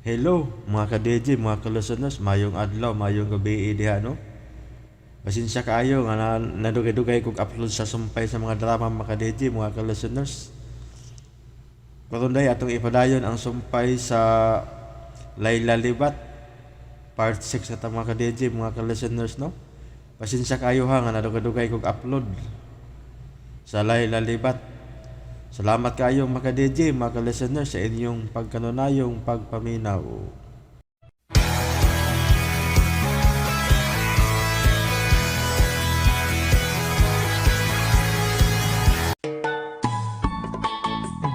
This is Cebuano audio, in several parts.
Hello mga ka-DJ, mga ka-listeners, mayong adlaw, mayong gabi diha, no? Pasensya kaayo nga nadugay-dugay kog upload sa sumpay sa mga drama, mga ka-DJ, mga ka-listeners. Karon day atong ipadayon ang sumpay sa Layla Libat part 6 na ta, mga ka-DJ, mga ka-listeners, no? Pasensya kaayo ha nga nadugay-dugay kog upload sa Layla Libat. Salamat kayo, mga ka-DJ, mga ka-listeners, sa inyong pagkanunayong pagpaminaw.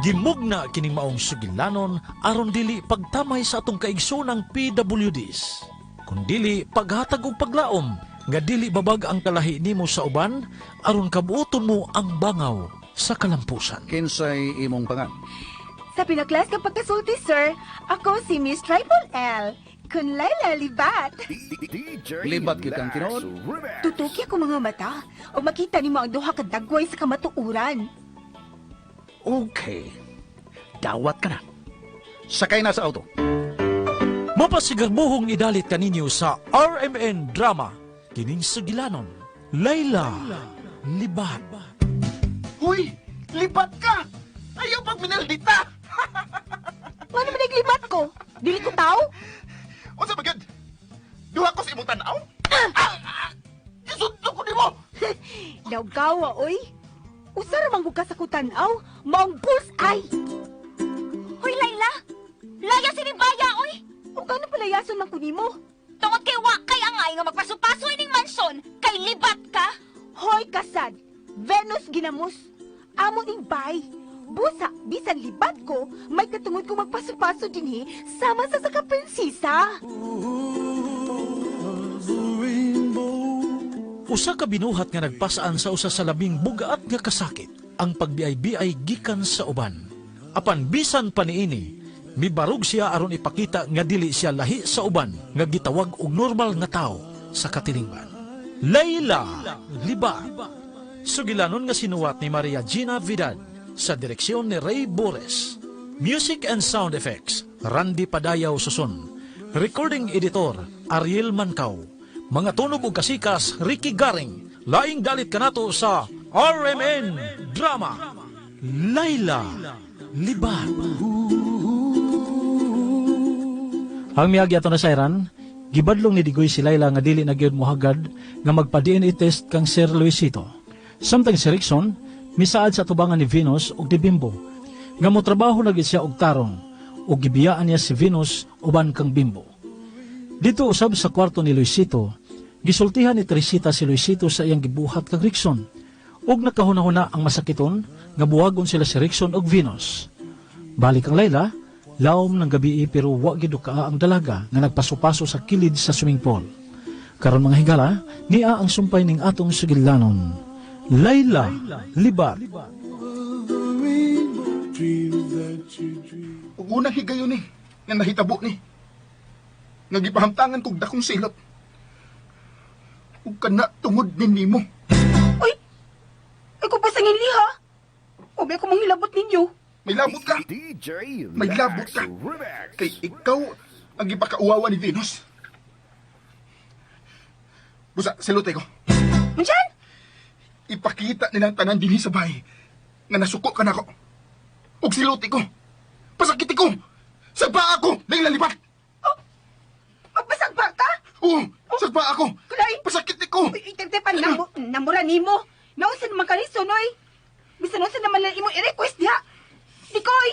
Gimugna kining maong sugilanon aron dili pagtamay sa atong kaigsoonang PWDs. Kun dili paghatag og paglaom nga dili babag ang kalahi nimo sa uban aron kabuoton mo ang bangaw sa kalampusan. Kinsay imong pangan? Sa pinaklas ka pagkasulti, sir, ako si Miss Triple L. Kun Laila Libat. Libat kitang tinuod. Tutuki ako mga mata o makita nimo ang duha ka dagway sa kamatuuran. Okay. Dawat ka na. Sakay na sa auto. Mapasigarbuhong idalit kaninyo sa RMN Drama kining sugilanon Layla Libat. Huy! Lipat ka! Ayaw pag minaldita! Nga naman naglibat ko? Dili ko tao? Unsa ba gyud? Duha ko sa imong tan-aw? Ah! Ah! Gisudto ko nimo! Lawgawa, oy. Usa ra man gud ka sa kutanaw, maong bullseye. Hoy, Layla! Laya si Baya, oy! O gano palayason man ko nimo? Tungod kay wa kay angay nga magpaso-paso ining mansyon, kay libat ka! Hoy kasad, Venus ginamos. Amo ning bay. Busa, bisan libat ko, may katungod ko magpaso-paso dinhi sama sa sa kaprinsesa. Usa ka binuhat nga nagpasaan sa usa sa labing bugaat nga kasakit, ang pagbiay-biay gikan sa uban. Apan bisan pa niini, mibarog siya aron ipakita nga dili siya lahi sa uban nga gitawag og normal nga tawo sa katilingban. Layla Liba. Sugilanon nga sinuwat ni Maria Gina Vidal sa direksyon ni Ray Bores. Music and sound effects, Randy Padayaw Susun. Recording editor, Ariel Mancao. Mga tunog ug kasikas, Ricky Garing. Laing dalit kanato sa RMN Drama. Layla Libat. Ang miyagi ato na sayran, gibadlong ni Digoy si Layla nga dili na gyud mohagad nga magpa-DNA test kang Sir Luisito. Samtang si Rickson, misaad sa tubangan ni Venus ug ni Bimbo, nga motrabaho na gid siya og tarong ug gibiyaan niya si Venus uban kang Bimbo. Dito usab sa kwarto ni Luisito, gisultihan ni Teresita si Luisito sa iyang gibuhat kang Rickson. Ug nakahuna-huna ang masakiton nga buwagon sila si Rickson ug Venus. Balik ang Layla, laom ng gabi pero wa gid kaa ang dalaga nga nagpaso-paso sa kilid sa swimming pool. Karon mga higala, niya ang sumpay ning atong sugilanon. Layla Libat. Ug unang higayon ni nga nahitabo ni. Nga gipahamtangan kog dakong silot. Ug kana tungod ni nimo. Uy! Ay ko pa sa ngili ha? O may ko manghilabot ninyo. May labot ka. May labot ka. Kay ikaw ang gipakauwawa ni Venus. Busa, siluti ko. Unsan? Ipakita nilang tanan dinhi sa bahay nga nasuko ka nako. Ug siluti ko. Pasakiti ko. Sagpa ako, Layla Libat. Magpasagba ka? Oo, sagpa ako. Kulay! Pasakiti ko. Uy, itagtepan na namura nimo. Nausa naman ka ni Sonoy. Bisan unsa naman lang imo i-request diha. Dikoy!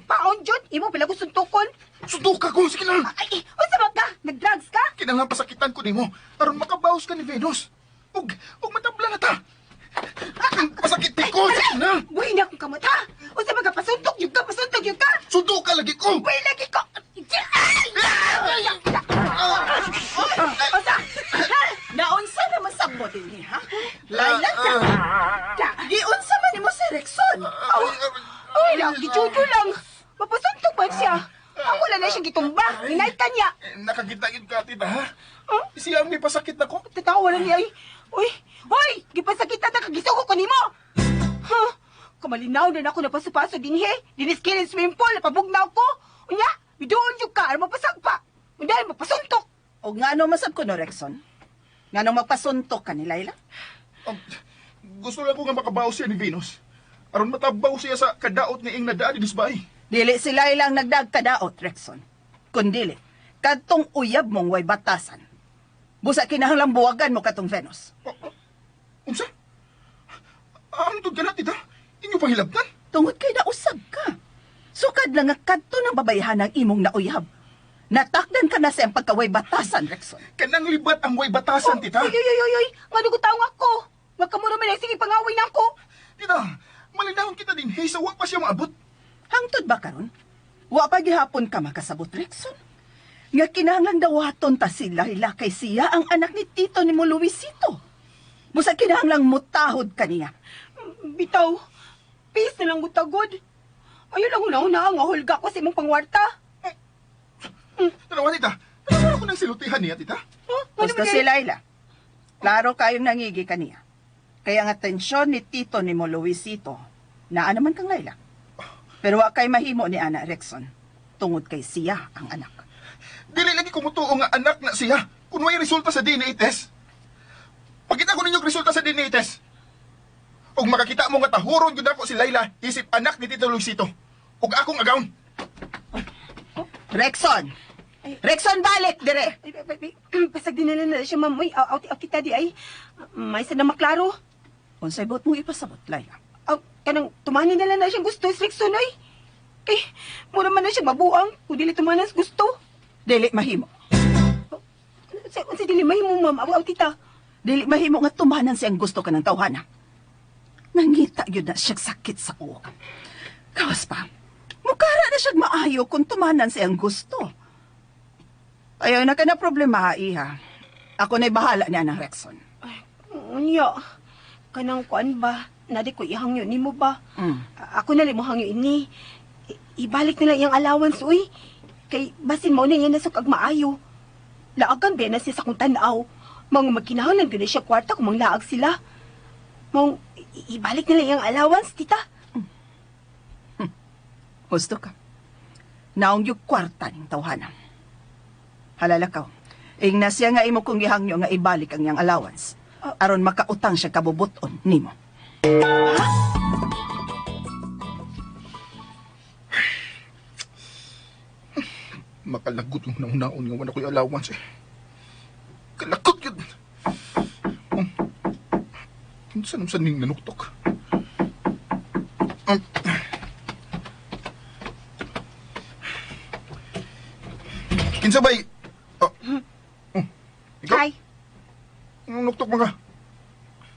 Paon jud, imo pala ko suntukon. Sutuka ko, sige lang. Ay, unsa ba ka? Nag-drugs ka? Kinahanglan pasakitan ko nimo aron makabawas ka ni Venus. Ug matabla na ta. Pasakiti ko, sige na. Buhi na akong kamot ha. Unsa ba ka pasuntok jud ka, pasuntok jud ka? Sutuka lagi ko. Buhi lagi ko. Unsa? Naunsa naman sa mo din ha? Laila, giunsa man nimo si Rexon. Ay, lang, gijuju lang. Mapasuntok man siya. Ang wala na siyang gitumba. Inay ka niya. Nakakita yun ka, tita, ha? Siya ang may pasakit nako. Tatawa lang niya ay. Uy, hoy, gipasakitan na kagisugo ko nimo. Huh? Kamalinaw na ako napaso-paso dinhi. Dinis kilin swimming pool, napabugnaw ko. Unya, miduol yung ka. Dahil magpasuntok. O ngano masab ko no, Rexon? Ngano magpasuntok ka ni Laila? Gusto lang ko nga makabaw siya ni Venus. Aron matabaw siya sa kadaot ni ing nadaan ni Disbay. Dili si Laila ang nagdagkadaot, Rexon. Kundili, kadtong uyab mong way batasan. Busa kinahanglang buwagan mo katong Venus. Unsa? Ano to ganat, tita? Inyo pahilabtan? Tungod kay nausab ka. Sukad lang nga kadto ng babayhan ang imong nauyab. Natakdan ka na sa iyang pagkaway batasan, Rexon. Kanang libat ang way batasan, tita. Oy, oy, oy, oy, oy. Ngano ko taong ako? Wag ka muna may sige pangaway na ako. Tita, malinahon kita din. Hey, sa wa pa siya maabot. Hangtod ba karon? Wa pa gihapon ka makasabot, Rexon. Nga kinahanglang dawaton ta si Laila kay siya ang anak ni Tito ni mo Luisito. Busa kinahanglang mutahod kaniya. Bitaw, peace na lang gutagod. Ayaw lang una-una nga hulga ko sa imong pangwarta. Tanawa, tita. Tanawa ko ng silutihan niya, tita. Huh? Ano Gusto si Laila. Klaro kayong nangigi kaniya. Kaya ang atensyon ni Tito ni mo Luisito, naa naman kang Laila. Pero wa kay mahimo ni Ana Rexon, tungod kay siya ang anak. Dili lagi kumutuo nga anak na siya. Kung may resulta sa DNA test. Pakita ko ninyo ang resulta sa DNA test. Ug makakita mo nga tahuron gyud ako si Laila isip anak ni Tito Luisito. Ug akong agawon. Rexon! Rexon, balik dire! Ay, ay, ay, ay, pasag din na lang na siya, ma'am. Uy, out, out, kita di ay. May isa na maklaro. Unsay buot mong ipasabot, Laila? Aw, kanang tumanin na lang na siyang gusto, Rexon, oy. Kay, mura man na siya mabuang. Kung dili tumanan sa gusto. Dili mahimo. Unsa dili mahimo, ma'am. Aw, aw, tita. Dili mahimo nga tumanan siyang gusto ka ng tawhana. Nangita yun na siyang sakit sa uok. Kawas pa, mukara na siyang maayo kung tumanan siyang gusto. Ayaw na ka na problema, iha. Ako na'y bahala niya ng Rexon. Unya, kanang kuan ba? Nadi ko ihangyo nimo ba? Mm. Ako na lang mo hangyo ini. Ibalik na lang iyang allowance, uy. Kay basin mo na niya nasok ag maayo. Laagan ba na siya sa kong tanaw. Mga magkinahanglan gyud na siya kwarta kung manglaag sila. Mong ibalik na lang iyang allowance, tita. Husto ka. Naong yung kwarta ning tawhana. Halala ka. Ing na siya nga imo kong gihangyo nga ibalik ang iyang allowance. Aron makautang siya kabubuton nimo. Makalagot yung nauna-un nga wala ko'y allowance eh. Kalakot yun. Saan saan ning nanuktok? Kinsa ba'y... Oh. Oh. Ikaw? Hi. Nuktok mo ka.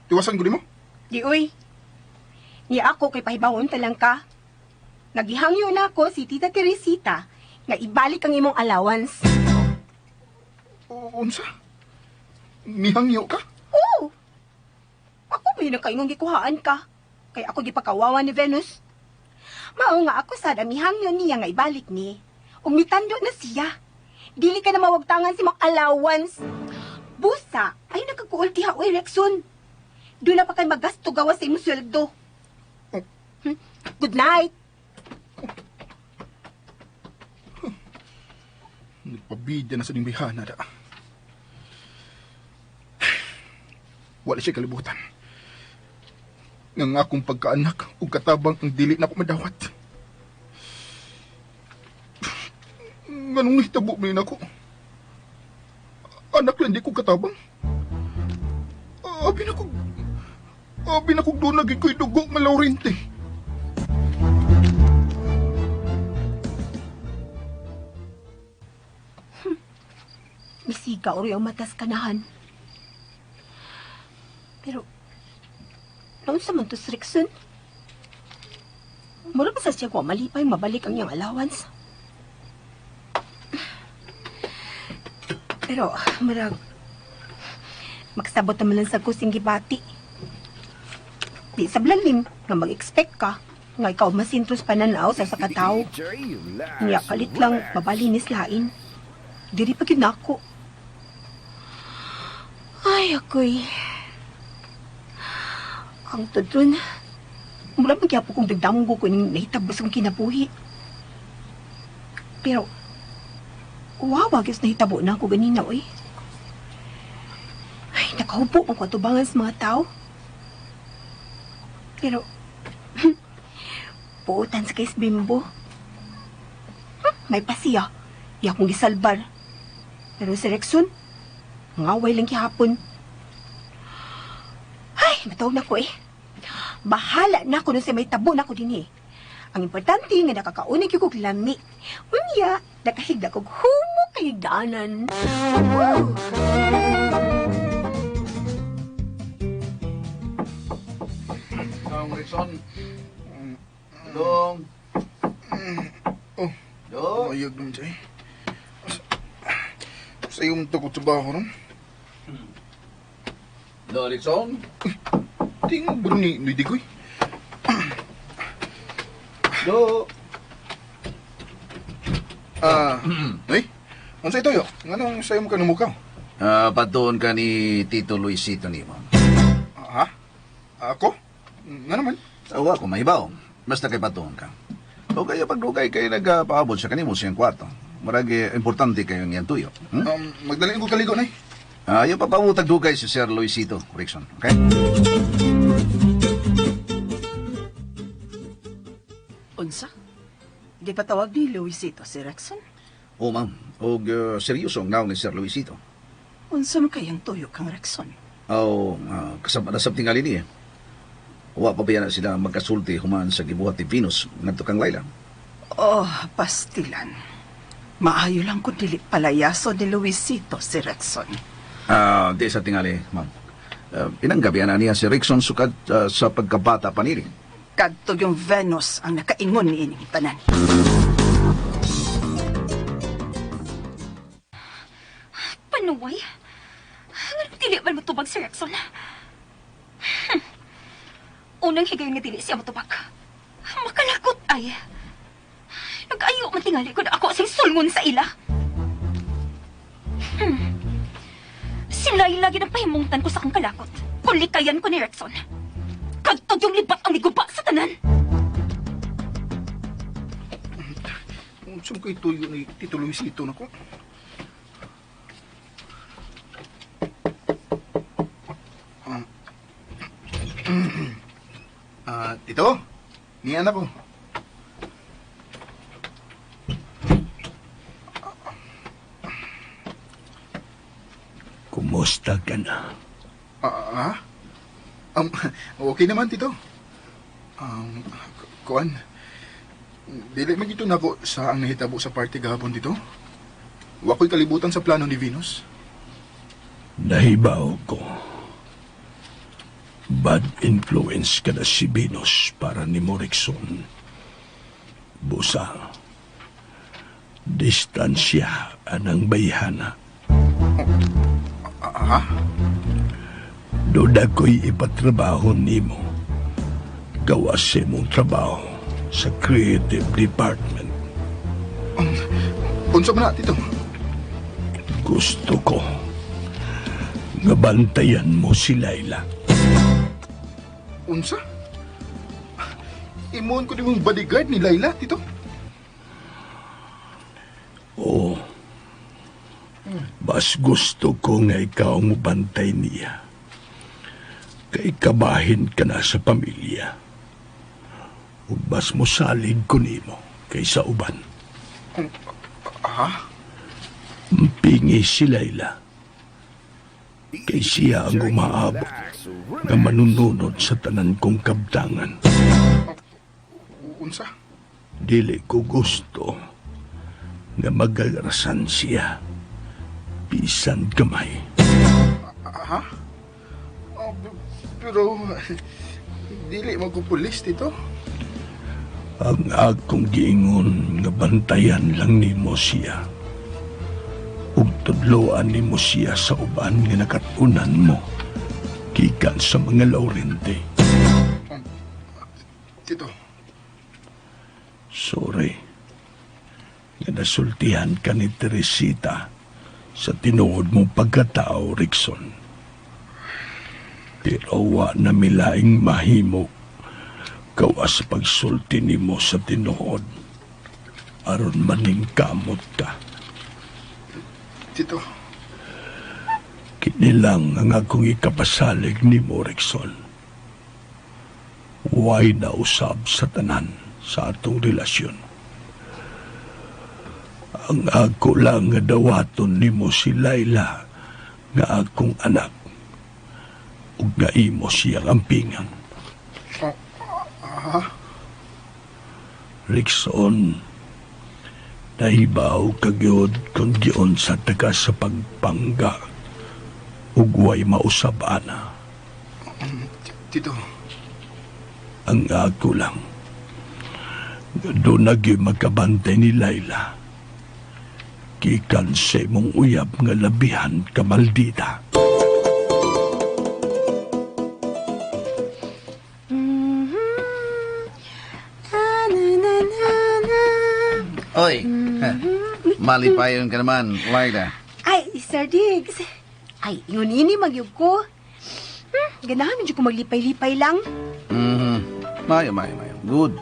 Tiwasan ko di mo? Di uy. Ni ako kay pahibawon talang ka. Nagihangyo na ako si Tita Teresita nga ibalik ang imong allowance. O, unsa? Mihangyo ka? Oo. Ako ba yun ang kaingong gikuhaan ka? Kaya ako gipakawawa ni Venus. Mao nga ako sad ang mihangyo niya nga ibalik ni. Ug mitando na siya. Dili ka na mawagtangan si mong allowance. Busa, ay nagkakuulti ha, uy, Rexon. Doon na pa kay magasto gawa sa imong sweldo. Good night. Nagpabidya na sa ning bihana da. Wala siya kalibutan. Nga akong pagkaanak ug katabang ang dili na ako madawat. Nganong nahitabo man nako? Anak lang di ko katabang. Abi na ko. Abi na kog doon naging ko'y dugo nga Laurente. Misiga ori ang matas kanahan. Pero, naunsa man to si Rickson? Mura pa sa siya ko malipay mabalik ang iyang allowance. Pero, marag, magsabot naman lang sa kusing gibati. Di sa blalim nga mag-expect ka nga ikaw masintros pananaw sa katao. Niya kalit lang mabalinis lain. Diri pa gyud nako. Ay, ako'y... Ang tudron, mula magyapon kong dagdamgo ko ning nahitabo sa kong kinabuhi. Pero, Kuwawa gyud nahitabo na ako ganina, oy. Ay, nakahupo ang katubangan sa mga tao. Pero, puutan sa kay Bimbo. May pasiya. Iya akong gisalbar. Pero si Rexon, ngaway lang gihapon. Ay, matawag na ko eh. Bahala na ko nun sa may tabo na ko din eh. Ang importante nga nakakaunig yung kog lami. Unya, nakahigda kog humo kahigdanan. Woo! Dong, Rickson. Dong. Oh, Dong. ayag naman siya eh. Sa iyong tukot sa baho ron. Dong, Rickson. Tingog ba ni Digoy? Do. Ah, ay, ano sa ito yo? Anong sa'yo mo ka numukaw? Ah, patuon ka ni Tito Luisito nimo. Ha? Ako? Nga naman? Awa ko mahibaw. Basta kay patuon ka. O kaya pagdugay kay nagpaabot sa kanimo siyang kwarto. Murag importante kayo ngiyang tuyo. Hmm? Magdali ko kaligo, nay. Ah, yung papamutag dugay si Sir Luisito Rickson, okay? Unsa? Gipatawag ni Luisito si Rexon? O ma'am, og seryoso ang naong ni Sir Luisito. Unsa man kayang tuyo kang Rexon? O kasama na sa tingali niya. Wa pa ba na sila magkasulti human sa gibuhat ni Venus ngadto kang Laila. Oh, pastilan. Maayo lang kung dili palayaso ni Luisito si Rexon. Ah, di sa tingali, ma'am. Pinanggabihan na niya si Rickson sukad sa pagkabata pa nili. Kadto yung Venus ang nakaingon ni ining tanan. Panuway? Nganong dili man motubag si Rexon? Unang higayon nga dili siya motubag. Makalakot ay. Nag-ayo man tingali ko na ako sing sulngon sa ila. Si Laila gid ang pahimungtan ko sa akong kalakot. Kung likayan ko ni Rexon. Kadtog yung libat ang miguba sa tanan. Saan ko ituyo ni Tito Luisito na ko? Ah, Tito? Ni anak ko. Kumusta ka na? Ah, ah? Okay naman, Tito. Kuan, dili man gito nako sa ang nahitabo sa party gahapon, Tito. Wa ko'y kalibutan sa plano ni Venus. Nahibaw ko. Bad influence ka na si Venus para ni Morrison. Busa. Distansya anang bayhana. Ah, Duda ko'y ipatrabaho nimo. Gawa sa imong trabaho sa creative department. Unsa man na, Tito? Gusto ko nga bantayan mo si Laila. Unsa? Imuon ko nimong bodyguard ni Laila, Tito. Oo. Mas gusto ko nga ikaw ang mubantay niya. Kay kabahin ka na sa pamilya. Ug mas mosalig ko nimo kaysa uban. Ha? Mpingi si Laila. Kay siya ang umaabot nga manununod sa tanan kong kabtangan. Unsa? Dili ko gusto nga magagarasan siya. Bisan gamay. Ha? Oh, pero dili man ko pulis, Tito. Ang akong giingon nga bantayan lang nimo siya. Ug tudloan nimo siya sa uban nga nakatunan mo gikan sa mga Laurente. Tito, Sorry. Nga nasultihan ka ni Teresita sa tinuod mong pagkatao, Rickson. Pero wa na milaing mahimo gawas sa pagsulti nimo sa tinuod. Aron maningkamot ka. Tito, Kini lang ang akong ikapasalig ni mo, Rickson. Way na usab sa tanan sa atong relasyon. Ang ako lang nga dawaton nimo si Laila nga akong anak ug nga imo siyang ampingan. Rickson, nahibaw ka gyud kung giun sa taga sa pagpangga ug way mausab ana. Tito, Ang ako lang. Doon na gyud magkabantay ni Laila. Gikan sa imong uyab nga labihan ka maldita. Oy, malipayon ka naman, Laila. Ay, Sir Diggs. Ay, yun ini magyug ko. Ganahan medyo ko maglipay-lipay lang. Mhm. Mayo, mayo, mayo. Good.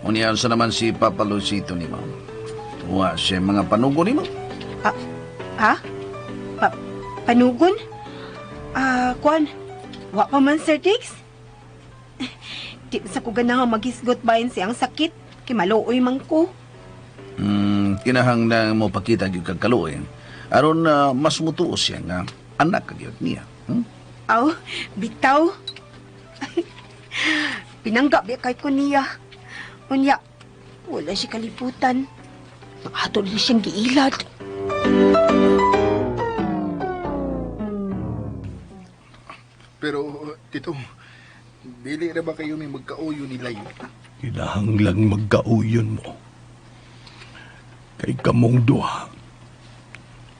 Unya sa naman si Papa Luisito ni mo. Wa siya mga panugo ni mo. Ah, ha? Panugon? Ah, kwan. Wa pa man, Sir Diggs. Di sa ko ganahan maghisgot bahin siyang sakit. Kay maluoy man ko. Kinahanglan mo pakita gyud kag kaluoy. Aron mas mutuo siya nga anak ka gyud niya. Aw, bitaw. Pinangga ba kay ko niya. Unya, wala siya kaliputan. Ato din siyang giilad. Pero, Tito, dili na ba kayo may magkauyo ni Laila? Kinahanglang magkauyon mo. Kay kamong duha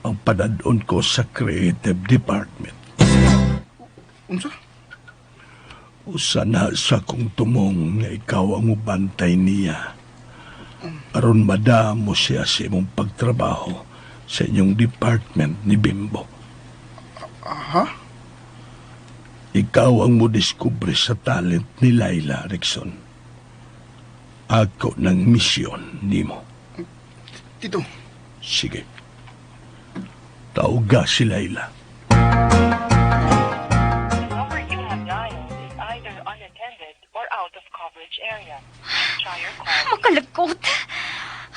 ang padadon ko sa creative department. Unsa? Usa na sa kong tumong nga ikaw ang mubantay niya. Aron madamo siya sa imong pagtrabaho sa inyong department ni Bimbo. Aha? Ikaw ang modiskubre sa talent ni Laila, Rickson. Ako ng misyon nimo. Tito, Sige. Tawga si Laila. The number you have dialed is either unattended or out of coverage area. Try your call. Makalagkot.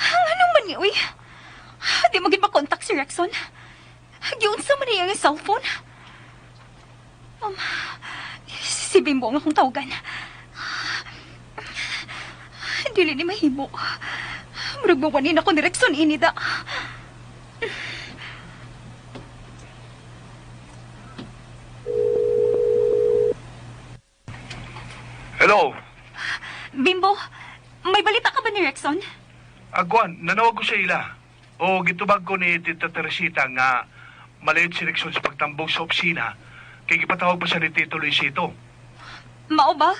Ano man ni, uy? Di mo gid makontak si Rexon. Giunsa man niya ang cellphone. Si Bimbo ang akong tawagan. Dili ni mahimo. Murag mawanin ako ni Rexon inida. Hello. Bimbo, may balita ka ba ni Rexon? Agwan, nanawag ko sa ila. O gitubag ko ni Tita Teresita nga maliit si Rickson sa pagtambog sa opisina kay gipatawag pa siya ni Tito Luisito. Mao ba?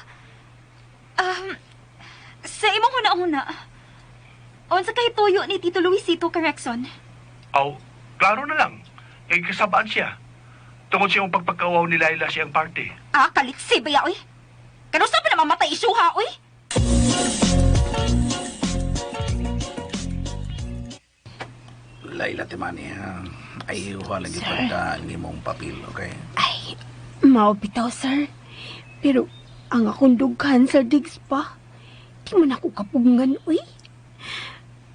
Sa imong huna-huna, unsa kay tuyo ni Tito Luisito kay Rexon? Aw, klaro na lang. Kay kasabaan siya. Tungod sa iyong pagpagkawaw ni Laila siyang party. Ah, kalitsi ba ya, oy? Kanusa pa na mamatay isuha, oy? Laila Timani, ha? Ay, wala lagi pagka nimong papel, okay? Ay, mao bitaw, sir. Pero ang akong dughan, Sir Diggs pa. Di man ako kapugngan, uy.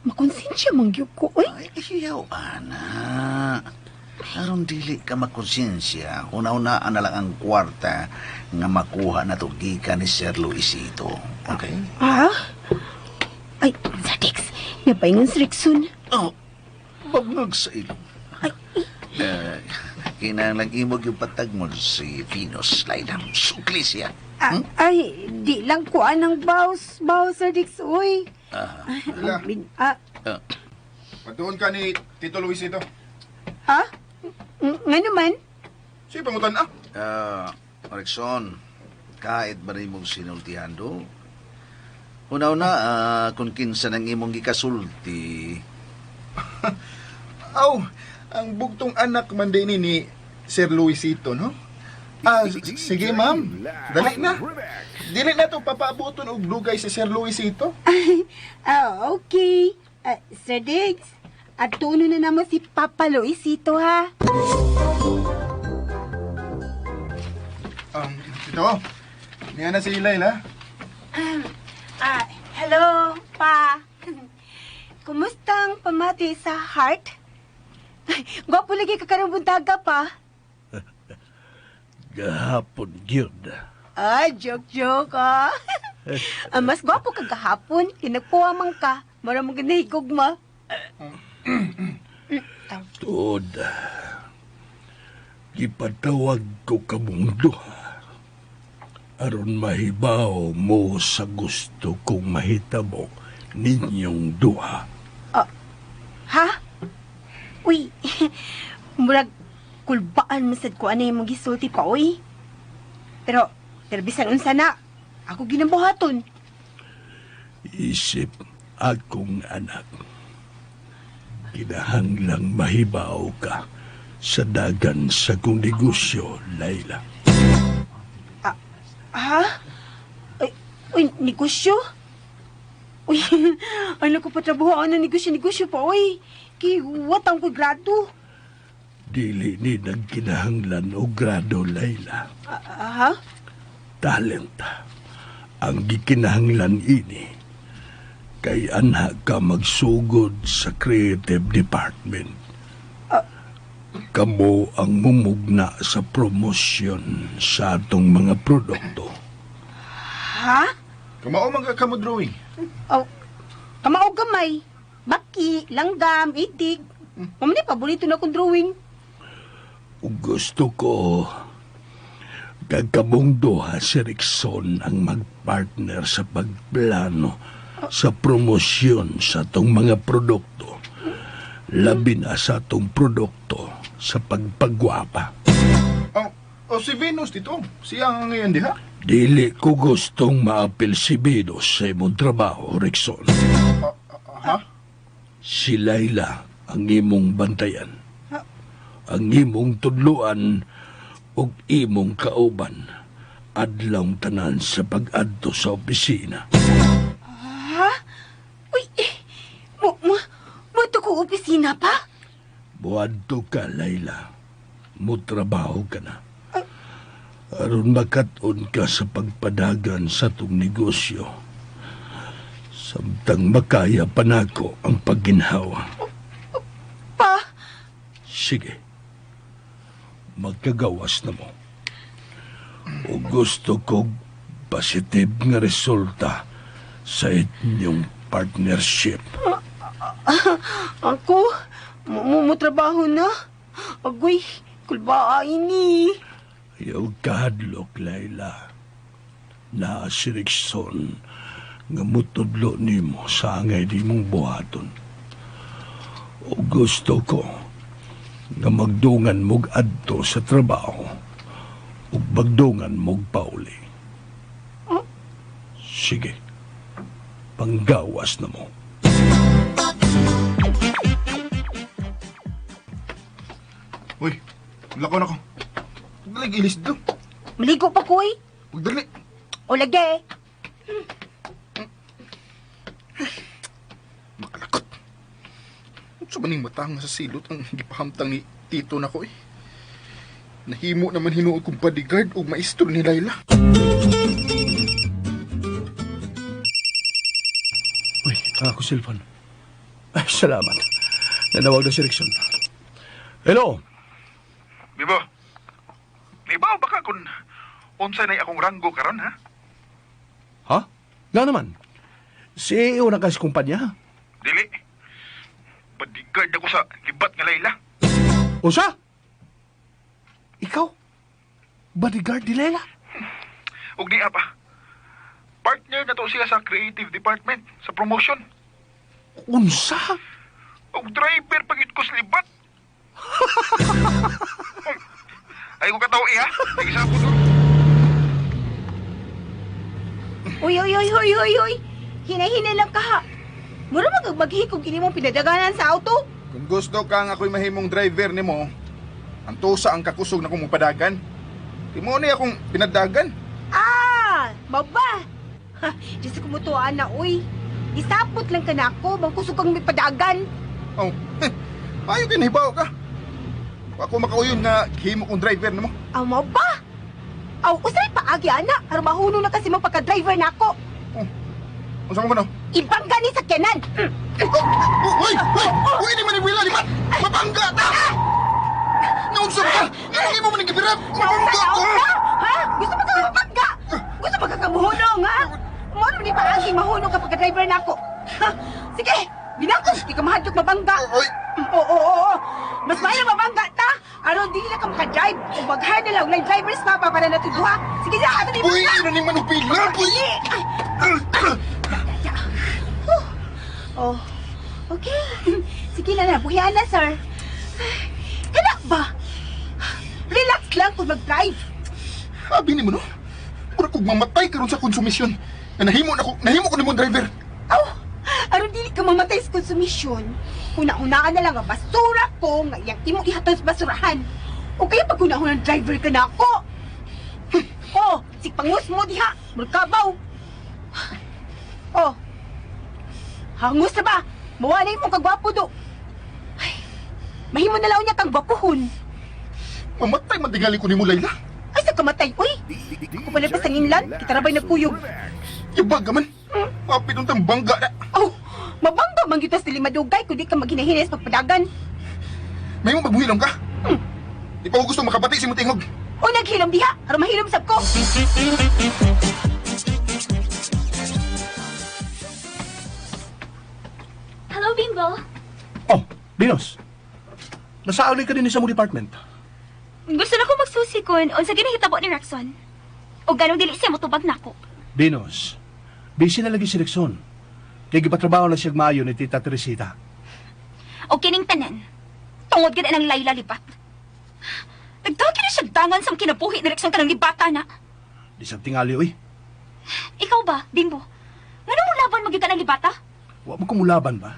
Makonsensya man gyud ko, uy. Ay, iyaw, ana. Aron dili ka makonsensya, una-unaan na lang ang kwarta nga makuha na to gikan ni Sir Luisito. Okay? Ah? Ay, Sir Diggs, napaingon si Rickson. Oh, bagnog sa ilong. Ay, Eh, kinahanglan imog yung patag mo si Venus Laila. Sukli siya. ah, ay, di lang ko anang baws, baws, Sir Diggs, uy. Laila. Ah, Patuon ka ni Tito Luisito. ha? Nga naman? Sige, pangutan ah. Ah, Rexon, kahit ba rin mong sinultihan do? Una-una, kung kinsa ng imong gikasulti, Aw, ang bugtong anak man din ni Sir Luisito, no? Ah, sige ma'am. Dali na. Dili na to papaabuton og dugay si Sir Luisito. Ah, okay. Ah, Sir Diggs, Adtuno na namo si Papa Luisito, ha? Ito, niya na si Layla. Ah, hello, pa. Kumusta ang pamati sa heart? Gwapo lagi ka karong buntaga pa. Gahapon gyud. Ah, joke, joke, ah. Ah, mas gwapo ka gahapon. Kinagpuwa man ka. Mara mo ginahigog ma. Tuod. Gipatawag ko kamong duha. Aron mahibaw mo sa gusto kong mahitabo ninyong duha. Ha? Uy, murag kulbaan mo sad ko ano yung gisulti pa, uy. Pero, pero bisan unsa na, ako ginabuhaton. Isip akong anak. Kinahanglang mahibaw ka sa dagan sa kong negosyo, Layla. Ha? Ay, uy, negosyo? Uy, ano ko patrabaho ng negosyo, negosyo pa, uy. Kay, watang ko grado. Dili ni nagkinahanglan o grado, Layla. Ah, ha? Talent ang gikinahanglan ini kay anha ka magsugod sa creative department. Kamo ang mumugna sa promosyon sa atong mga produkto. Ha? Kamao man ka kamo drawing. Oh, kamao gamay. Baki, langgam, itig. Mamani, paborito na akong drawing. Ug gusto ko kagkamong duha si Rickson ang magpartner sa pagplano sa promosyon sa atong mga produkto. Labi na sa atong produkto sa pagpagwapa. Oh, oh, si Venus dito. Siya ang ngayon diha. Dili ko gustong maapil si Venus sa imong trabaho, Rickson. Ha? Si Layla ang imong bantayan. Ang imong tudluan ug imong kauban adlawng tanan sa pag-adto sa opisina. Ha? Uy, eh, mo, mo, mo to ko opisina pa? Buadto ka, Layla. Mutrabaho ka na. Aron makat-on ka sa pagpadagan sa tong negosyo. Samtang makaya pa nako ang pagginhawa. Pa? Sige. Magkagawas na mo. O gusto kong positive nga resulta sa inyong partnership. Ako? Mo, mo, trabaho na? Agoy, kulba ini. Ayaw kahadlok, Layla. Naa si Rickson nga mutudlo nimo sa angay di mong buhaton. O gusto ko nga magdungan mog adto sa trabaho ug magdungan mog pauli. Sige, panggawas na mo. Uy, lakaw na ko. Dali, ilis dito. Maligo pa ko eh. Pagdali. O lagi. Makalakot. Sa maning mata nga sa silot ang gipahamtang ni Tito na ko eh. Nahimo naman hinuod kong bodyguard o maestro ni Layla. Uy, ang ako cellphone. Ay, salamat. Nanawag na si Rickson. Hello? Bibo, Nibaw baka kung unsa na akong ranggo karon ha? Ha? Nga naman. CEO na kasi kumpanya. Dili. Bodyguard ako sa libat nga Layla. Unsa? Ikaw? Bodyguard ni Layla? Ug niya pa. Partner na to siya sa creative department sa promotion. Unsa? Ug driver pagit ko sa libat. Ay ko kataw eh ha. Nag-isabot ko. Uy, uy, uy, uy, uy, uy. Hinay-hinay lang ka ha. Mura magagbaghi kung kini mong pinadaganan sa auto. Kung gusto ka nga ako'y mahimong driver nimo, ang tusa ang kakusog na kong mupadagan. Di mo ni akong pinadagan. Ah, baba. Ha, Diyos ko mutuan na, uy. Isapot lang ka na ako, bangkusog kang may padagan. Oh. Ayo kay nahibaw ka. Wa ko makauyon nga himo kong driver nimo. Aw mo ba? Aw, usay paagi ana, aron mahunong na kasi mo pagka-driver nako. Oh. Unsa mo no? Ibangga ni sakyanan. Oh, oh, Uy, uy, uy, di man ni Wila, di man. Mabangga ta. Naunsa ka? Hindi mo man gibirap. Naunsa, Mabangga ta. naunsa? Ha? Gusto mo ka mabangga? Gusto mo ka kamuhunong, ha? Mo ni paagi mahunong ka pagka-driver nako. Ha? Sige, binakos di ka mahadlok mabangga. Uy. Oo, oo, oo. Mas maayo mabangga ta. Aron dili na ka maka-drive. Ug mag-hire na lang og line drivers pa para nato duha. Sige na, ato ni Uy, ano ni manupila? Uy. Oh, okay. Sige na na, buhian na, sir. Kana ba? Relax lang kung mag-drive. Abi nimo no. Mura kog mamatay karon sa konsumisyon. Nga nahimo na ko, nahimo ko nimong driver. Aw, aron dili ka mamatay sa konsumisyon. Huna-hunaan na lang ang basura ko nga iyang imong ihatod sa basurahan. O kaya pag huna driver ka na ako. Oh, sigpangus mo diha, murkabaw. Oh, hangus na ba? Mawala mo kagwapo do. Ay, mahimo na lang niya kang gwapuhon. Mamatay man tingali ko nimo Layla. Ay, sa kamatay, uy! Ako pala pa sa nginlan, kita rabay nagkuyog. Yabag ka man. Apit untang bangga na. Oh, mabangga man gyud tas dili madugay kundi ka maghinahinay sa pagpadagan. May mo magbuhilom ka. Di pa ko gusto makabati si tingog. O naghilom diha, aron mahilom sab ko. Hello, Bimbo. Oh, Venus. Nasauli ka din sa mo department. Gusto na ko magsusi kun unsa ginahitabo ni Rexon. O ganong dili siya motubag nako. Venus, busy na lagi si Rexon. Kaya gipatrabaho na siya maayo ni Tita Teresita. O kining tanan. Tungod gid ang Layla libat. Nagdagi na siya dangan sa kinabuhi ni Rexon kanang libata na. Di sa tingali, uy. Ikaw ba, Bimbo? Ngano mo laban magyud ka ng libata? Wa mo kumulaban ba?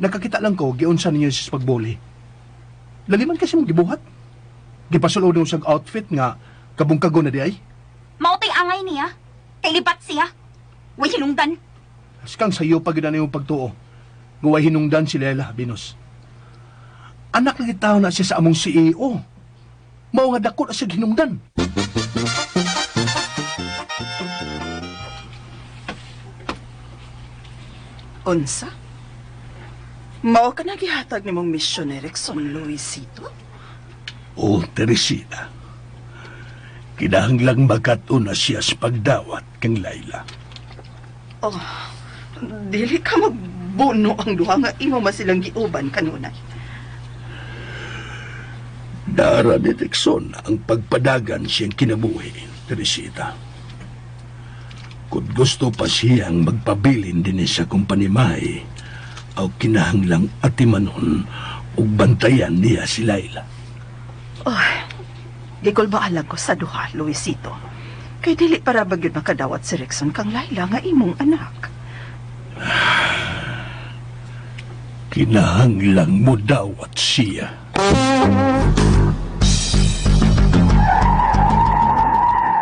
Nakakita lang ko, giunsa ninyo sa pagbuli. Laliman kasi mong gibuhat. Gipasulod mo sa outfit nga kabungkago na di ay. Mautay angay niya. Kay libat siya. Way hinungdan. Askang sa iyo pag na yung pagtuo. Nguway hinungdan si Lela, Venus. Anak lagi tao na siya sa among CEO. Mao nga dako na siya hinungdan. Unsa? Mao ka nagihatag nimong misyon ni Rickson Luisito? O Teresita, kinahanglang makatuna siya sa pagdawat kang Layla. Oh, dili ka magbuno ang duha nga imo masilang giuban kanunay. Dara ni Rexon ang pagpadagan siyang kinabuhi, Teresita. Kung gusto pa siyang magpabilin din sa kumpanimahe, aw kinahanglang atimanon ug bantayan niya si Layla. Oh, gikulbaalag ko sa duha, Luisito. Kay dili para ba gyud makadawat si Rickson kang Laila nga imong anak. Kinahanglang mo dawat siya.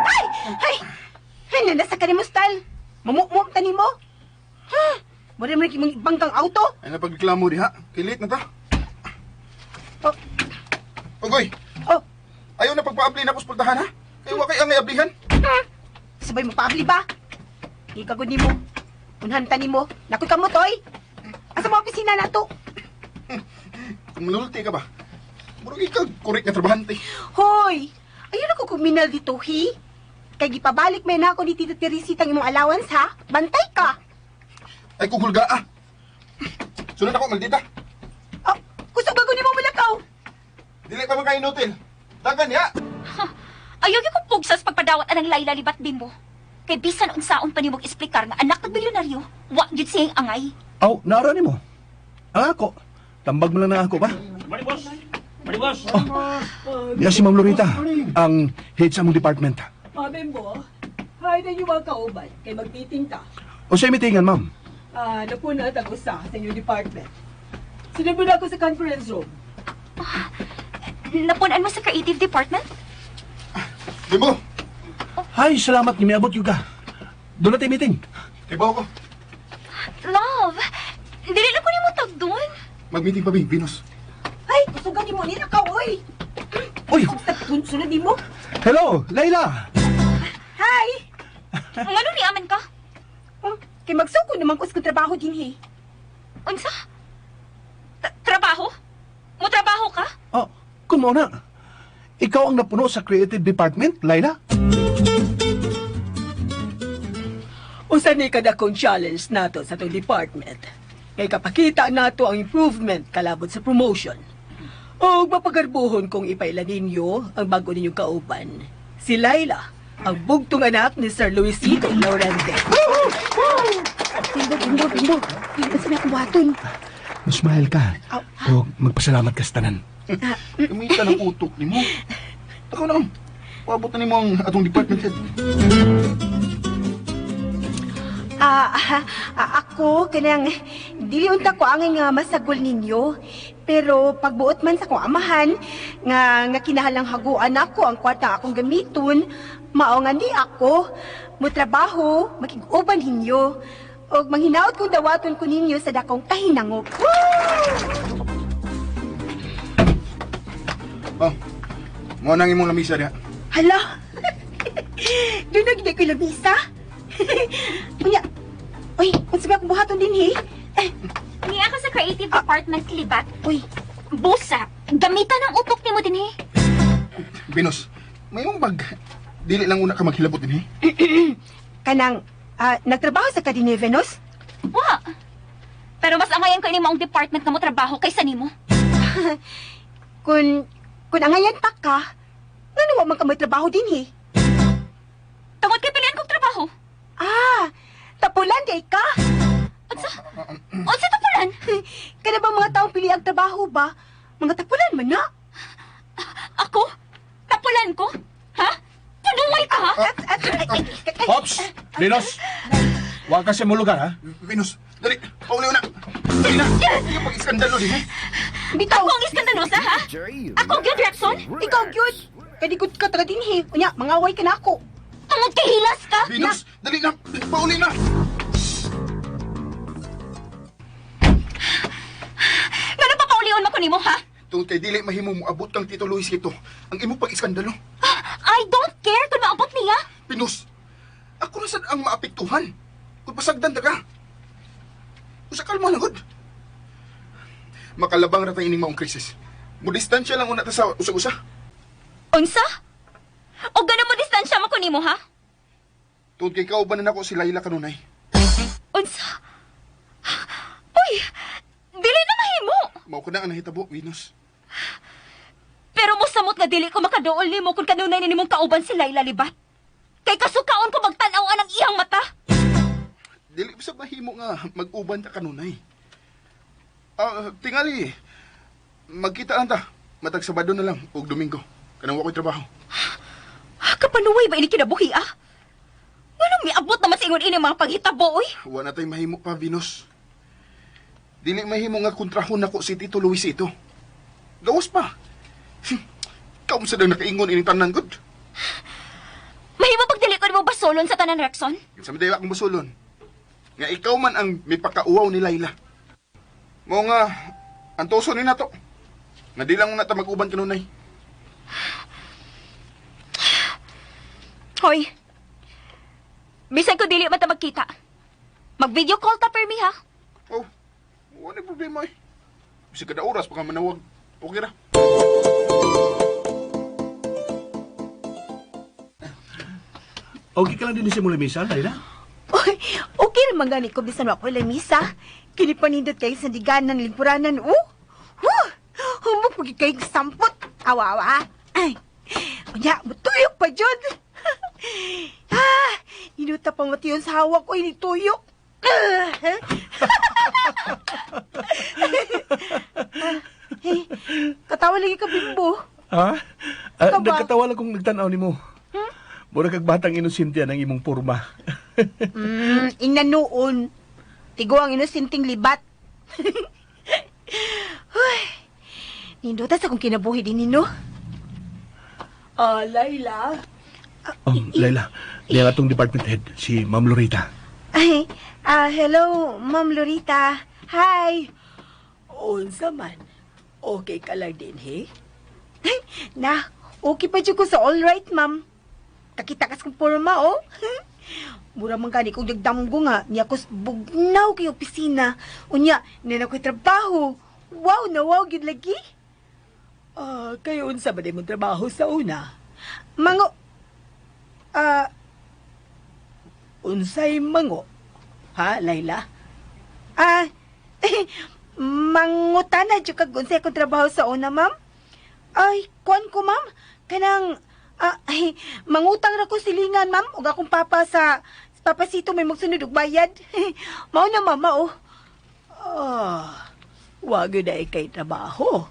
Ay! Ay! Ay, nasa ka nimo style. Mamukmuk ta nimo. Ha? Mura man imong ibangkang auto. Ay napagreklamo diha. Kay late na ta. Oh, Ugoy, oh. ayaw na pagpaabli na pultahan ha. Kay wa kay angay ablihan. Sabay mo paabli ba? Ikagod nimo. Unhan ta nimo. Nakoy kamot oy. Asa mo opisina nato? Kung manulti ka ba? Murag ikaw korek nga trabahante. Hoy! Ayun ako kuminal dito, hi? Kay gipabalik may na ako ni Tita Teresita ang imong allowance, ha? Bantay ka! Ay kung hulga ah. Sunod ako maldita. Oh, kusog bago nimo malakaw! Dili pa man kayo inutil. Dagan niya. Ayaw gyud ko pugsas pagpadawat anang Layla libat, Bimbo. Kay bisan unsaon pa nimo eksplikar nga anak ng bilyonaryo, wa gyud siyang angay. Aw, naara nimo. Ang ako. Tambag mo lang na ako ba? Oh, niya si Ma'am Lorita, ang head sa among department. Mabembo, hi na yung mga kauban, kay mag-meeting ta. O sa imitingan, ma'am. Ah, napuna at ang usa sa inyong department. Sunod mo na ako sa conference room. Napunan mo sa creative department? Bimbo, Ay, salamat ni miabot yung ka. Doon natin meeting. ibaw ko. Love, dili lang ko nimo tagdon. Mag-meeting pa, Venus. Ay, kusugan nimo nila ka, oy. Uy! Sunod nimo. Hello, Layla! Hi! Ngano ni aman ka? Oh, kay magsuko naman ko sa trabaho dinhi. Unsa? Trabaho? Mo trabaho ka? Oh, kung mao na. Ikaw ang napuno sa creative department, Layla? Usa ni kadakong challenge nato sa atong department. Kay kapakita nato ang improvement kalabot sa promotion. O mapagarbuhon kong ipaila ninyo ang bago ninyong kauban. Si Laila, ang bugtong anak ni Sir Luisito Laurente. Bimbo, bimbo, bimbo. Basta na akong buhaton. Smile ka. O magpasalamat ka sa tanan. Gamita ng utok nimo. Ako na. Paabot na nimo ang atong department head. Ako kanang dili unta ko angay nga masagol ninyo. Pero pagbuot man sa akong amahan nga nga kinahalang haguan ako ang kwarta akong gamiton, mao nga ni ako motrabaho makig-uban ninyo. Og manghinaot kong dawaton ko ninyo sa dakong kahinangop. Oh. Mo nang imong lamisa diha. Hala. Doon na gid ko lamisa. Unya. Uy, unsa ba akong buhaton dinhi? Eh, Niya ka sa creative department, Libat. Uy, Busa, gamitan ang utok nimo dinhi. Venus, may mong bag. Dili lang una ka maghilabot dinhi. Kanang nagtrabaho sa ka dinhi, Venus? Wa. Pero mas angayan ko ini maong department nga mo trabaho kaysa nimo. Kun kun angayan ta ka, ngano wa man ka magtrabaho dinhi? Tungod kay pilian kog trabaho. Ah, tapulan di ka. Unsa? Unsa tapulan? Kana ba mga taong pili ang trabaho ba? Mga tapulan man na. Ako? Tapulan ko? Ha? Panuway ka ha? Pops! Linos! Huwag ka sa mong lugar, ha? Venus, dali, pauli na. Dali na. Hindi ka pag-iskandalo dinhi. Bitaw. Ako ang iskandalosa ha? Ako gyud, Rexon? Ikaw gyud. Kadigud ka taga dinhi. Unya, mangaway ka na ako. Tungod kay hilas ka? Venus, dali na. Pauli na. Ngano pa paulion man ko nimo ha? Tungod kay dili mahimo mo abot kang Tito Luisito ang imong pag-iskandalo. I don't care kung maabot niya. Venus, ako na sad ang maapektuhan. Kung pasagdan ta ka. Usa kalma lang gud. Makalabang ra tayo ining maong krisis. Mo distansya lang una ta sa usag-usa. Unsa? O gano mo distansya man ko nimo ha? Tungod kay kauban na nako si Laila kanunay. Unsa? Uy, dili na mahimo. Mao ko na ang nahitabo, Venus. Pero mosamot nga dili ko makaduol nimo kung kanunay ni nimong kauban si Laila Libat. Kay kasukaon ko magtan-aw ang iyang mata. Dili sa mahimo nga mag-uban ta kanunay. Tingali, magkita lang ta. Matag Sabado na lang ug Domingo. Kanang wa ko'y trabaho. Kapanuway ba ini kinabuhi ah? Nganong miabot naman sa ingon ini mga paghitabo oy? Wa na tay mahimo pa, Venus. Dili mahimo nga kontrahon nako si Tito Luisito. Gawas pa. Kaum sa dang nakaingon ining tanan gud. Mahimo pag dili ko nimo basolon sa tanan, Rexon? Sa dayo akong basulon. Nga ikaw man ang mipakauwaw ni Laila. Mao nga antoso ni nato. Nga di lang na ta mag-uban kanunay. Hoy. Bisan ko dili man ta magkita. Mag-video call ta per mi ha. Oh, wala problema eh. Bisag kada oras baka manawag. Okay ra. Okay ka lang din sa mong lamisa, Layla? Uy, okay naman gani ko bisan wa ko lamisa. Kini panindot kay sa diganan lingkuranan. Oh. Huh! Humok pud kay sampot. Awa awa. Ay. Unya, mutuyok pa jud. Ah, inuta pa matiyon sa hawak oy ni tuyok. Hey, katawa lagi ka bimbo. Ha? Ikaw ba? Nagkatawa lang kung nagtanaw nimo. Mura kag batang inosente ang imong porma. Ingnan noon. Tigo ang inosinting libat. Huy. Nindota sa kong kinabuhi din nino. Ah, Laila. Oh, Layla, niya atong department head, si Ma'am Lorita. Ay, hello, Ma'am Lorita. Hi. Unsa man. Okay ka lang din, he? Na, okay pa jud ko sa all right, ma'am. Kakita kas kong porma, oh. Mura man gani kong nagdamgo nga, niya ko bugnaw kay opisina. Unya, nina ko'y trabaho. Wow na wow, gyud lagi. Ah, kayo unsa ba mong trabaho sa una? Mango, ah, Unsay mango? Ha, Layla? ah, mangutana jud kag unsay akong trabaho sa una, ma'am. Ay, kuan ko, ma'am. Kanang, ay, mangutang ra ko silingan, ma'am. Ug akong papa sa papasito may magsunod og bayad. Mao na, mama, oh. Ah, wa gyud ay kay trabaho.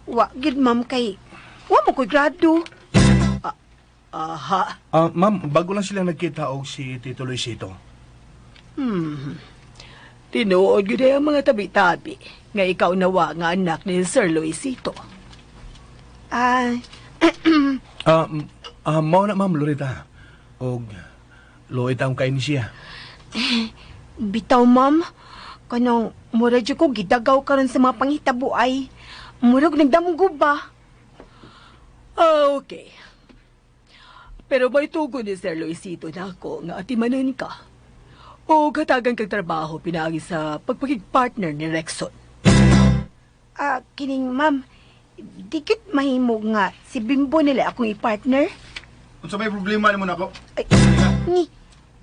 Wa gyud, ma'am, kay wa mo ko'y grado. Aha. Ma'am, bago lang sila nagkita og si Tito Luisito. Tinuod gyud ay ang mga tabi-tabi nga ikaw nawa nga anak ni Sir Luisito. Ah, Mao na ma'am Loretta. Og luoy taong kain siya. Bitaw, ma'am. Kanang mura jud ko gidagaw karon sa mga panghitabo ay. Murag nagdamgo ba? Ah, okay. Pero may tugon ni Sir Luisito na ako nga atimanon ka. O katagan kag trabaho pinaagi sa pagpakigpartner ni Rexon. Ah, kining ma'am, dikit mahimo nga si Bimbo nila akong i-partner. Unsa may problema nimo nako? Ay, ni.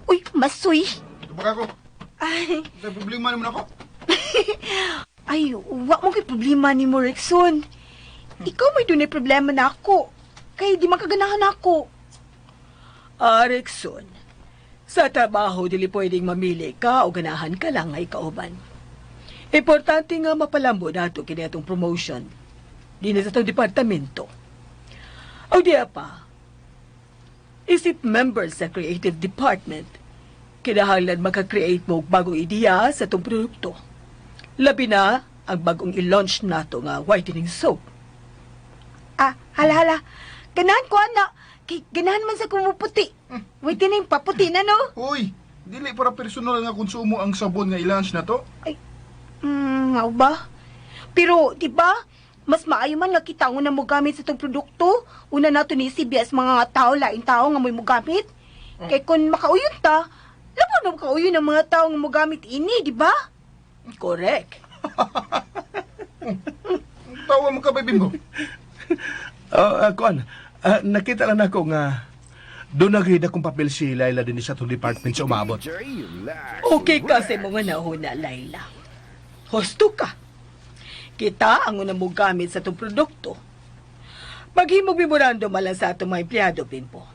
Uy, masoy. Tubag ako. Ay, Unsa may problema nimo nako? ay, wa mo kay problema ni mo, Rexon. Ikaw may dunay problema na ako. Kay di makaganahan ako. Ah, Rexon, sa trabaho dili pwedeng mamili ka o ganahan ka lang ay kauban. Importante nga mapalambo nato kini atong promotion. Dini sa atong departamento. O diya pa, isip member sa creative department, kinahanglan makakreate mo og bagong ideya sa atong produkto. Labi na ang bagong i-launch nato nga whitening soap. Ah, hala hala. Ganahan ko ana. Kay ganahan man sa kumuputi. Wait na yung paputi na no. Uy, dili para personal nga konsumo ang sabon nga i-launch na to. Ay, mao ba? Pero, di ba, mas maayo man nga kita ang una mo gamit sa itong produkto. Una nato ni CBS mga tao, laing tao nga mo'y mogamit. Kay kung makauyon ta, labaw na makauyon ang mga tao nga mogamit ini, di ba? Correct. Tawa mo ka ba, Bimbo? Kuan, nakita lang nako nga doon nagrid akong papel si Laila din sa atong department sa umabot. Okay kasi mga nahuna, Layla. Husto ka. Kita ang unang mo gamit sa itong produkto. Maghimog memorandum man lang sa atong mga empleyado, Bimbo.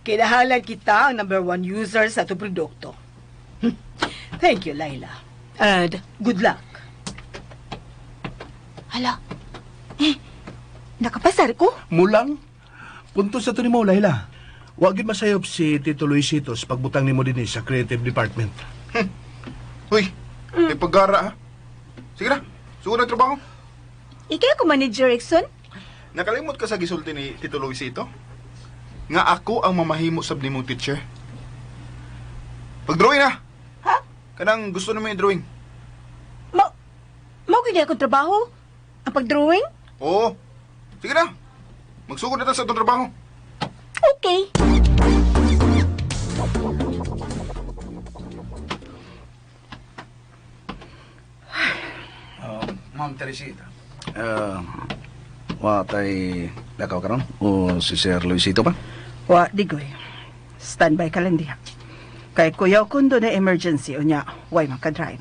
Kinahalan kita ang number one user sa itong produkto. Thank you, Layla. And good luck. Hala, eh, nakapasar ko? Mulang, punto sa to nimo Laila. Wa gyud masayop si Tito Luisito sa pagbutang nimo dinhi sa creative department. Uy, may pagara ha. Sige na, sugod na trabaho. Ikaw ko manager, Erickson? Nakalimot ka sa gisulti ni Tito Luisito? Nga ako ang mamahimo sab nimong teacher. Pag-drawing na. Ha? Kanang gusto na mo yung drawing. Ma, mao gyud akong trabaho? Ang pag-drawing? Oo. Sige na. Magsugod na ta sa itong trabaho. Okay. Ma'am Teresita. Wa tay lakaw karon o si Sir Luisito pa? Wa, digoy. Standby ka lang diha. Kay kuyaw kundo na emergency unya, way makadrive.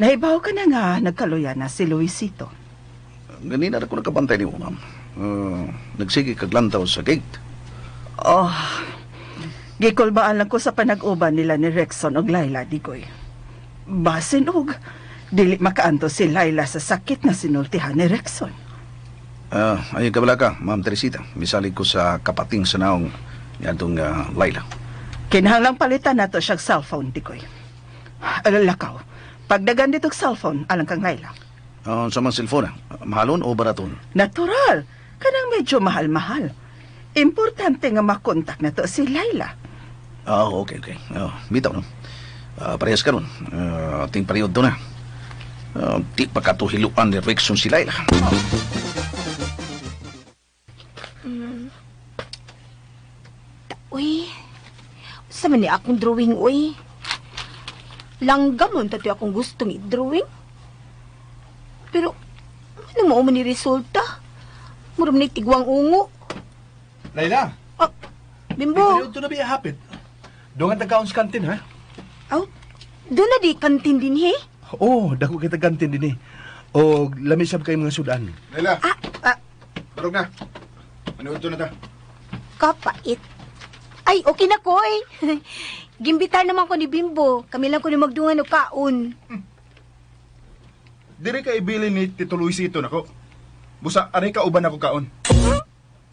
Nahibaw ka na nga nagkaluya na si Luisito. Ganina ra ko nakabantay nimo, ma'am. Nagsige kag lantaw sa gate. Oh, gikulbaan lang ko sa panag-uban nila ni Rexon og Laila, digoy. Basin og, dili makaanto si Laila sa sakit na sinultihan ni Rexon. Ayun kabala ka, Ma'am Teresita. Misalig ko sa kapating sa naong niadtong Laila. Kinahanglang palitan nato siyang cellphone, digoy. Lakaw, pagdagan ditong cellphone, alang kang Laila. Sa mga cellphone, mahalon o baraton? Natural, kanang medyo mahal-mahal. Importante nga makontak na to si Laila. Okay, okay. Bitaw, no? Parehas karon. Ting parehod to na. Di pa katuhiluan ni Rickson si Laila. Uy, sa man ni akong drawing, uy. Langgam man tato akong gustong i-drawing. Pero, ano mo man ni resulta? Mura man ni tigwang ungo. Laila, Ah, Bimbo, ito na biya hapit. Doon ang tagkaon sa kantin, ha? aw, doon na di kantin din, he? Oo, oh, dako kita kantin din eh. O, lamisab kay mga sudan. Laila, Ah, ah, barog na. Manood to na ta. kapait. Ay, okay na ko, eh. Gimbitar naman ko ni Bimbo. Kami lang ko ni magdungan o kaon. Diri ka ibili ni Tito Luisito nako. Busa aray ka uban ako kaon.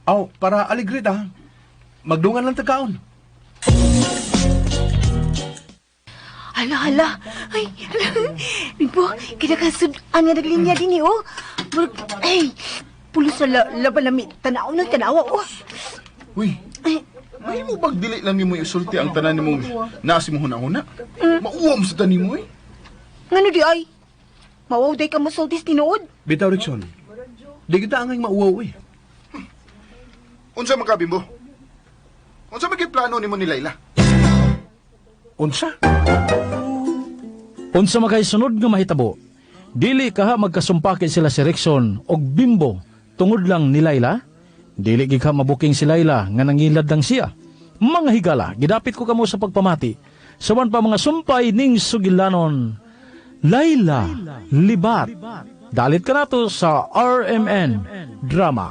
Aw, para aligre ta. Magdungan lang tagkaon. Hala, hala. Ay, hala. Bimbo, kinakasudan nga naglinya din eh, oh. Murag, ay, pulos na la, laban lami. Tanaw ng tanawa, oh. Uy, Ay, may mo bag dili lang nimo isulti ang tanan nimo nasi mo huna-huna. Mauwam sa tanin mo eh. Ngano di ay? Mawaw day ka mosultis tinuod. Bitaw, Rickson. Di kita angay mauwaw eh. Unsa man ka Bimbo? Unsa man kay plano nimo ni Laila? Unsa? Unsa makay sunod nga mahitabo, dili kaha magkasumpakit sila si Rickson og Bimbo tungod lang ni Laila? Dili gid ka mabuking si Laila nga nangilad lang siya. Mga higala, gidapit ko kamo sa pagpamati. Sawan pa mga sumpay ning sugilanon. Laila, libat. Dalit ka nato sa RMN Drama.